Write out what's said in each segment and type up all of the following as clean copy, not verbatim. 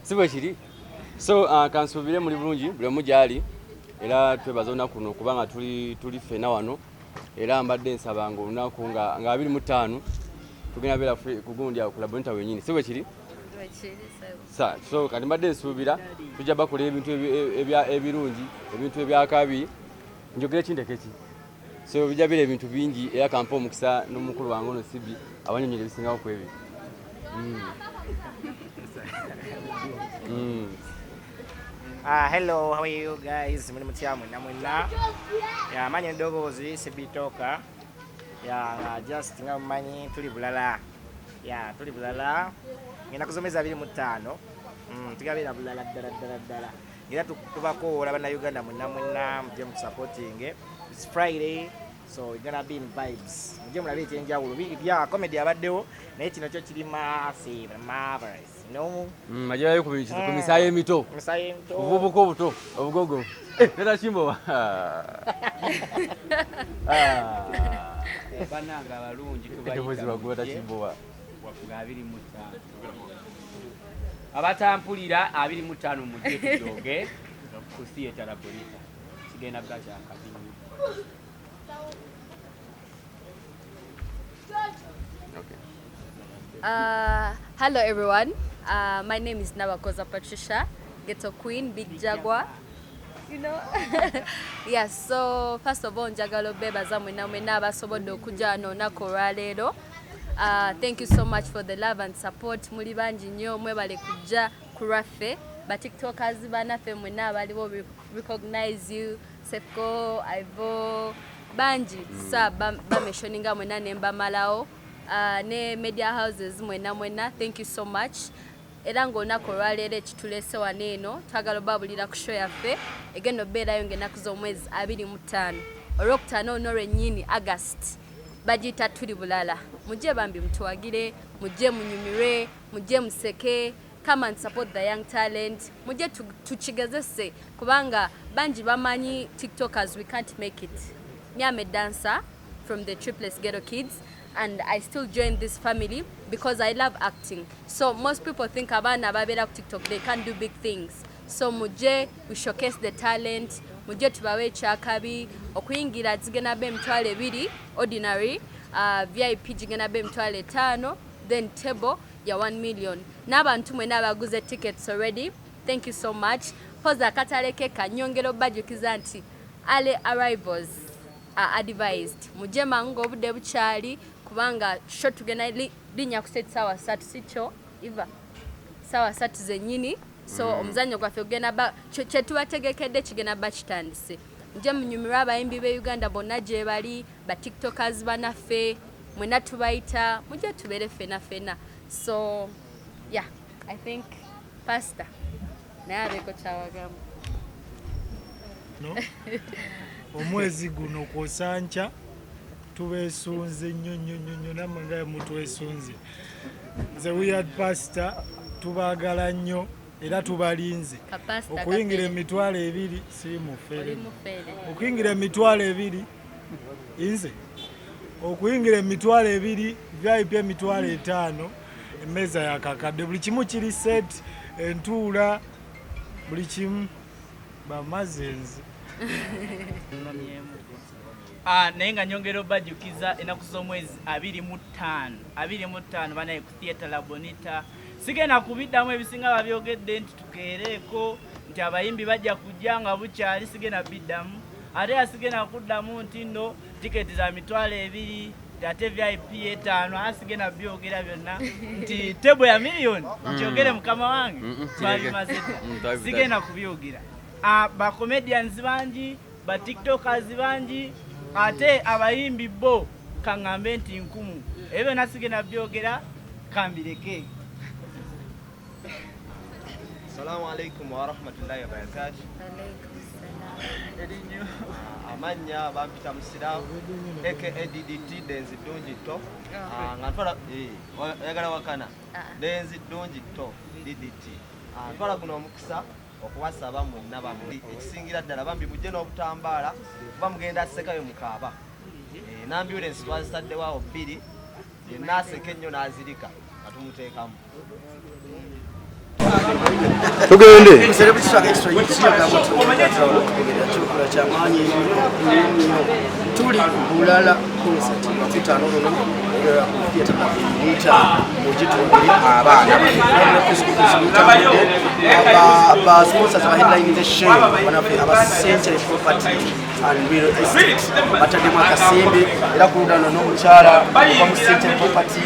Si bwe kiri? So kansuubire muli bulungi buli omu gy'ali, era twebaza olunaku luno kubanga tuli ffena wano. Era mbadde nsaba nga olunaku nga 25 tugenda beera ku gundi awo ku Labonita wennyini, si bwe kiri? So kati mbadde nsuubira tujja bakola ebintu ebirungi, ebintu ebyakabi. Njogere kindeke ki? So bijja beera ebintu bingi, era kampa omukisa n'omukulu wange ono Sibi abanyonyola ebisingawo ku ebyo. Hello, how are you guys? Muli mutya mwenna mwenna? Ya manyi eddoboozi Sibitoka. Ya nga just nga mumanyi tuli bulala. Ya tuli bulala. Ngenda kuzomeza 25. Tugabeera bulala ddala ddala ddala. Era tubakoola bannayuganda mwenna mwenna mujje mu supporting. It's Friday, so we're gonna be in vibes. Mujje mulabe ekyenjawulo. Bya comedy abaddewo, naye kino kyo kiri massive, marvelous. No? Majerayo ku misaayi emito. Misaayi emito. Obuvubuka obuto, obugogo. Neta Kimbowa. Bannange abalungi, Eddoboozi waggulu tubayita Kimbowa. Nga 25. Abatampulira, 25 mujje tujoge ku Theatre Labonita. Kigenda bwa kyakabi nnyo. Okay. Hello everyone. My name is Nabakoza Patricia, Ghetto Queen, Big Jaguar. Yes, so first of all, njagala obebaza mwenna mwenna abasobodde okujja wano olunaku olwaleero. Thank you so much for the love and support. Muli bangi nnyo, mwebale kujja ku lwaffe. Ba TikTokers bannaffe mwenna abaliwo, we recognize you. Sefco, Ivo, bangi sa bamentioninga mwenna ne mbamalawo. Ne media houses mwenna mwenna, thank you so much. Era ng'olunaku olwaleero ekituleese wano eno, twagala obabulira ku show yaffe egenda obeerayo ng'ennaku z'omwezi 25, Olwokutaano ono lwennyini, August. Bagiyita Tuli Bulala. Mujje bambi mutuwagire, mujje munyumirwe, mujje museke. Come and support the young talent. Mujje tukigezese kubanga bangi bamanyi TikTokers we can't make it. Me, I'm a dancer from the Triplets Ghetto Kids, and I still join this family because I love acting. So most people think abaana ababeera ku TikTok, they can't do big things. So mujje we showcase the talent, mujje tubawe ekyakabi. Okuyingira zigenda ba 20,000 ordinary, VIP gigenda ba 50,000, then table ya 1 million. N'abantu mwena abaguze tickets already, thank you so much. Poza akatale ke kanyongera obajjukiza nti early arrivals are advised. Mujje mangu ng'obudde bukyali, kubanga show tugenda linnya ku set 3:00, si kyo Eva? 3:00 zennyini. So omuzannyo gwaffe gugenda ba kye tubategekedde kigenda ba kitandise. Mujje munyumirwe abayimbi b'e Uganda bonna gye bali, ba TikTokers banaffe mwenna tubayita, mujje tubeere ffena ffena. So yeah, I think Pastor naye abeeko kyawagamba. No, omwezi guno kwosanca tubeesunze nnyo nnyo nnyo nnyo, nammwe nga mutwesunze. Nze Weird Pastor, tubaagala nnyo era tubalinze. Kapasita. Okuyingira Kafere. 20,000, si mufere. Oli mufere. Okuyingira 20,000, nze okuyingira 20,000, VIP 50,000, emmeeza yakakadde, buli kimu kiri set, entuula, buli kimu bamaze nze. Naye nga nyongera obajjukiza ennaku z'omwezi 25, 25 banaye ku Theatre Labonita. Sigenda kubiddamu, ebisinga babyogedde nti tukeereeko nti abayimbi bajja kujja nga bukyali. Sigenda biddamu, ate era sigenda kuddamu nti nno tiketi za 20,000 nti ate VIP 5. Ate sigenda byogera byonna nti table ya miliyoni nkyogere mukama wange. Twabimaze dda. Twabidda. Sigenda kubyogera. Ba comedians bangi, ba TikTokers bangi, ate abayimbi bo kaŋŋambe nti nkumu. Ebyo byonna sigenda byogera, kambireke. Assalamu alaikum warahmatullahi wabarakatu. Amannya bampita Musiraamu aka DDT Denzi Ddungi Tto. Nga ntwala oyagala wakana Denzi Ddungi Tto DDT. Ntwala guno omukisa okubasaba mwenna bambi, ekisingira ddala bambi mujje n'obutambaala kuba mugenda sekayo mukaaba. N'ambulance twazitaddewo awo bbiri, yenna aseka ennyo n'azirika nga tumuteekamu. Tugende. Celebrity Swag Extra kyamaanyi tuli bulala concert lwakutaano luno theatre Bonita mugitundire abaana ba sponsors aba headline the show banaffe aba Century Property and Real Estate bataddemu akasimbi era ku ludano n'omukyala ova mu Century Property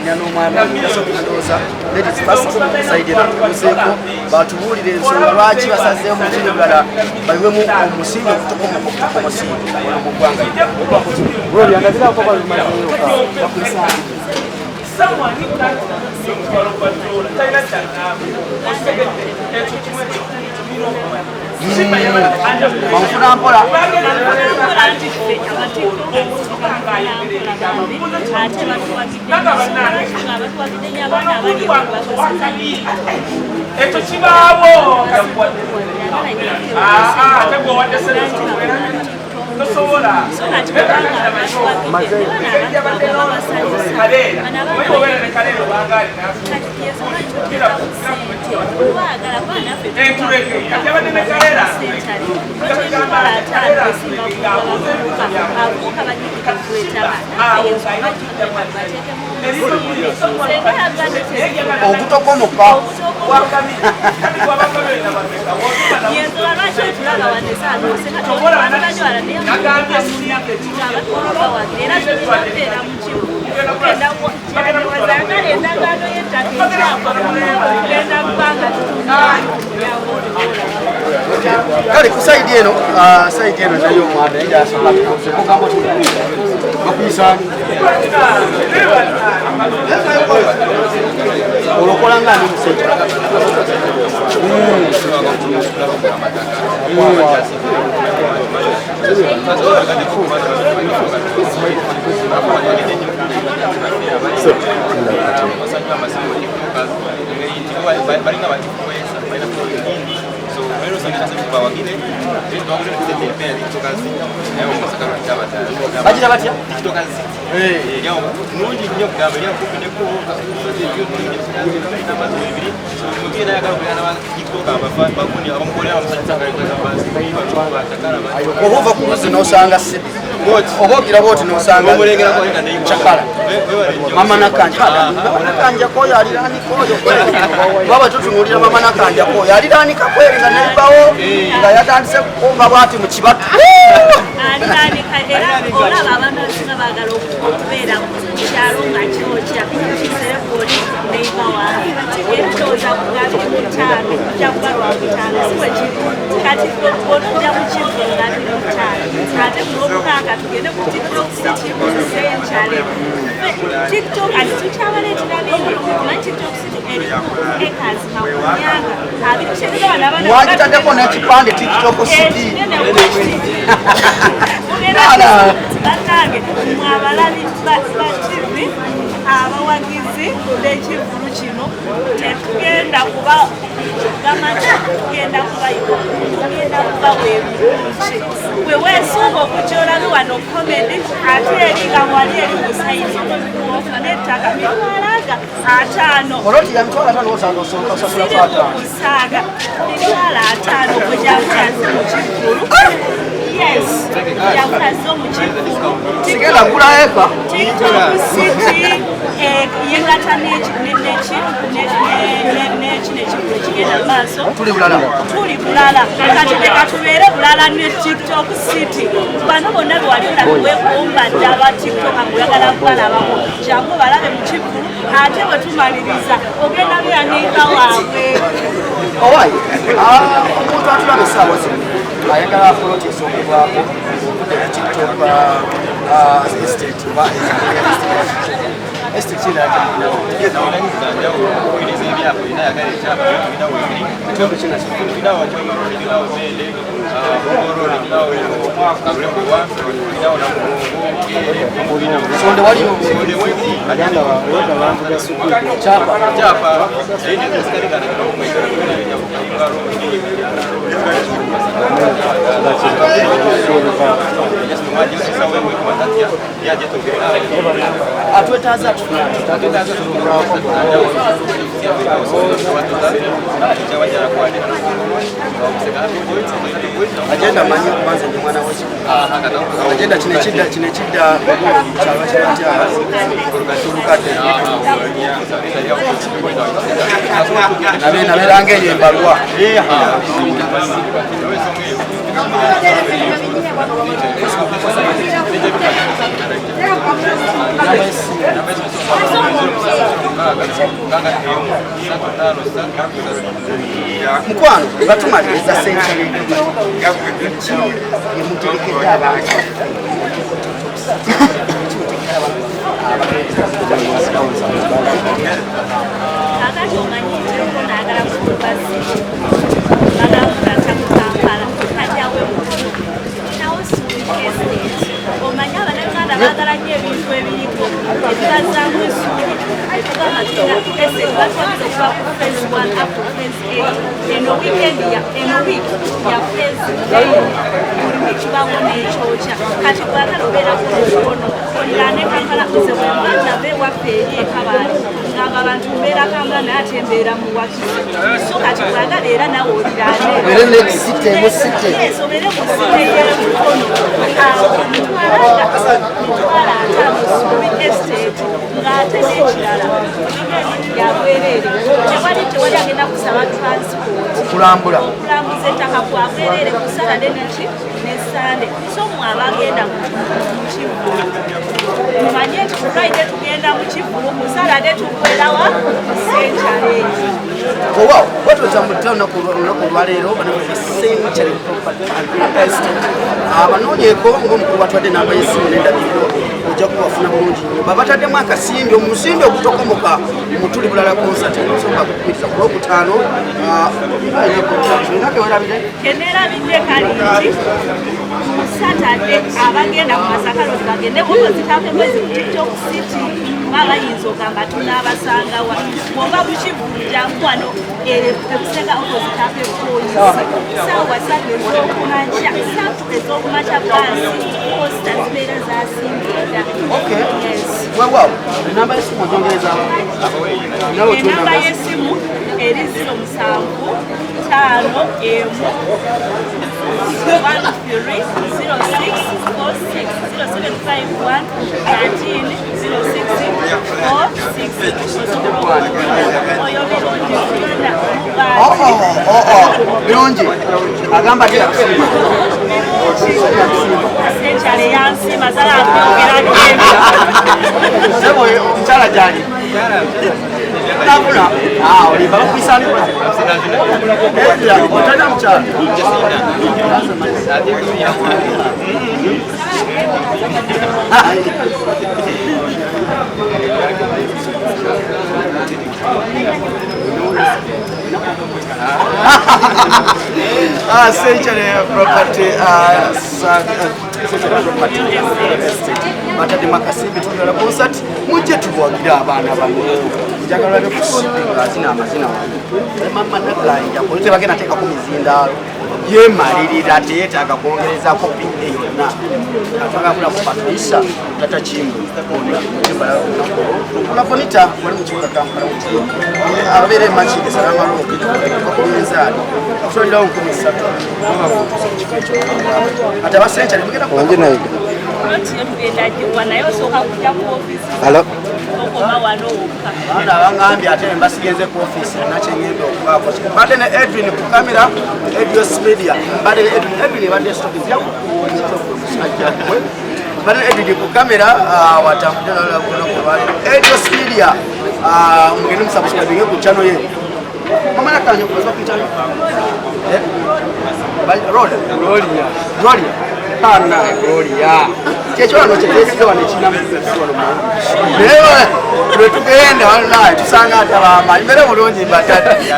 n'omwami ndowooza ladies first side eno tubuuzeeko batubuulire ensonga lwaki basazeewo mu kiri bulala bayiwemu omusimbi okutokomoka wano mu ggwanga. Manfuna mpola ekyo kibaawo ate gwe owadde tosobola Ogutokomoka kale ku side eno side eno nayo omwana yasoma kugamba bakuyisani olokola nga ndi musajja Bagira batya? Oba ova ku luzzi n'osanga sibi oba ogira bwoti n'osanga cakala mama Nakanja mama Nakanja koyo aliranika oyo baba tutunuulira mama Nakanja koyo aliranika kweri nga neibawo nga yatandise kukumba bwati mu kibatu aliranika era olaba abantu abasinga baagala okubeera mu kyalo nga kyokya kiserekooli neiba wange era ndowooza ku 25 kujja kuba Lwakutaano si bwe kiri kati bw'onojja mu kivvulu nga 25 ate ku Lwomukaaga tugende ku TikTok City mu Century. TikTok ati tukyabaleetera bingi omanyi TikTok City eriku acres 20 kyerera bano abaana mwagitaddeko n'ekipande TikTok City bannange mwe abalabi ba TV abawagizi b'ekivvulu kino tetugenda kuba gamaki tugenda kubayiwa tugenda kubawa ebirungi bwe weesunga okujja olabe wano comedy ate eri nga wali eri ku sayidi ofuna ettaka 500,000 oloti ya 500,000 osanga osasula kwata kusaaga 500,000 gwe gyakulaze mu kivvulu. Yes, gyakulaze mu kivvulu sigenda kugula eka TikTok City yegatta n'ekivvulu ekigenda mu maaso tuli bulala tuli bulala kati leka tubeere bulala ne TikTok City bano bonna be wali olaba weekumbadde aba TikTok nga oyagala kubalabako jangu balabe mu kivvulu ate bwe tumaliriza ogenda beera neiba waabwe. Owaye omuntu atulaba essaawa zino ayagala poloti esookebwako okudde ku TikTok estate oba estate sonde waliyo chapa atwetaaza Agenda manyi kubanza ndi mwana w'ekibuga. Agenda kino ekidda kino ekidda kyalo kibatya tulukadde nabeeranga eyo embalwa. Mukwano nga tumaliriza Century ki emutegekedde abantu Kakati omanyi nti naagala kukuba bagamba mu Kampala kati awe Mukono nawo Suubi Estate. Omanyi Abannayuganda baagala nnyo ebintu ebiriko ebibazaamu essuubi. Etugamba tulina estate batwagala okuva ku phase 1 up to phase 8. Eno weekend ya eno week ya phase 9 buli week kibawo n'ekyokya. Kati bwagala obeera ku Mukono oliraane Kampala. Nze bwe mba nava ewaffe eri e Kabaale ngamba abantu mbeera Kampala naye ate mbeera mu Wakiso. So kati bwagala era nawe oliraane Obeere next city, mu city. Yes, obeere mu city y'e Mukono. Awo 500,000 Suubi Estate. Ng'ate n'ekirala yabwereere, tewali agenda kusaba transport. Okulambula. Okulambuza ettaka kwa bwereere ku Saturday neki ne Sunday. So mmwe abagenda mu kivvulu mumanye nti ku Friday tugenda mu kivvulu, ku Saturday tuggwerawa mu Century. Oba batwetambudde olunaku olwaleero banafe Century Property and Real Estate abanoonyeeko ng'omukulu batwadde namba y'essimu n'endabiriro ojja kubafuna bulungi nnyo. Babataddemu akasimbi omusimbi ogutokomoka mutuli bulala concert ensonga kukubiriza ku Lwokutaano olina kewerabire. Keneerabidde kali nti ku Saturday abagenda ku Masaka Road bagende opposite Mwezi ku TikTok City kuba bayinza ogamba tunaabasangawa. Bw'oba mu kivvulu jangu wano ebusega opposite Apepoisi saawa 3 ez'okumakya, 3 ez'okumakya baasi coaster zibeera zasimbye dda. Okay. Yes. Weewaawo enamba y'essimu ogyongerezaawo nawe. Enamba y'essimu eri 0751 13 06 46 0751 13 06 46. Oyo Birungi Fiona. Oh, Birungi agamba ati akusiima. Senkyale yansiima zala abyogera byebyo. Sebo omukyala gyali nafuna olimba bakuyisa ani? Otana mukyala. Century Property, Century Property Estate bataddemu akasimbi tugala concert mujje tuwagire abaana bano. Njagala olabe ku sipi ng'azina amazina wano mama Naganja kono tebagenda teekako mizindaalo yeemalirira teyeetaaga kwongerezako PA yonna. Atwagala ku Patricia Tata Kimbo Labonita wali mu kibuga Kampala ababeera e Makindye Salama Road ku minzaani akutwalirawo 3,000 babakutuusa ku kifo ekyo. Ate aba Century mugenda Ploti yo tugenda giwa naye osooka kujja ku ofiisi okoma wano wokka. Abaana abangambye ate mbasigenze ku ofiisi nakyengenda okubaako. Mbadde ne Edwin ku kamera Edios Media, mbadde ne Edwin. Edwin ebadde stock nzija kumusajja gwe. Mbadde ne Edwin ku kamera watambudde nolunaku olwaleero Edios Media mugende musubscribinge ku channel ye. Mama nakanya kubaza ku channel. Eh? Roda Gloria Gloria Ana Gloria kyekyo wano kyetesize wano ekinamu wano naye lwe tugenda wallahi tusanga ate abamaanyi mbere bulungi mbatadde.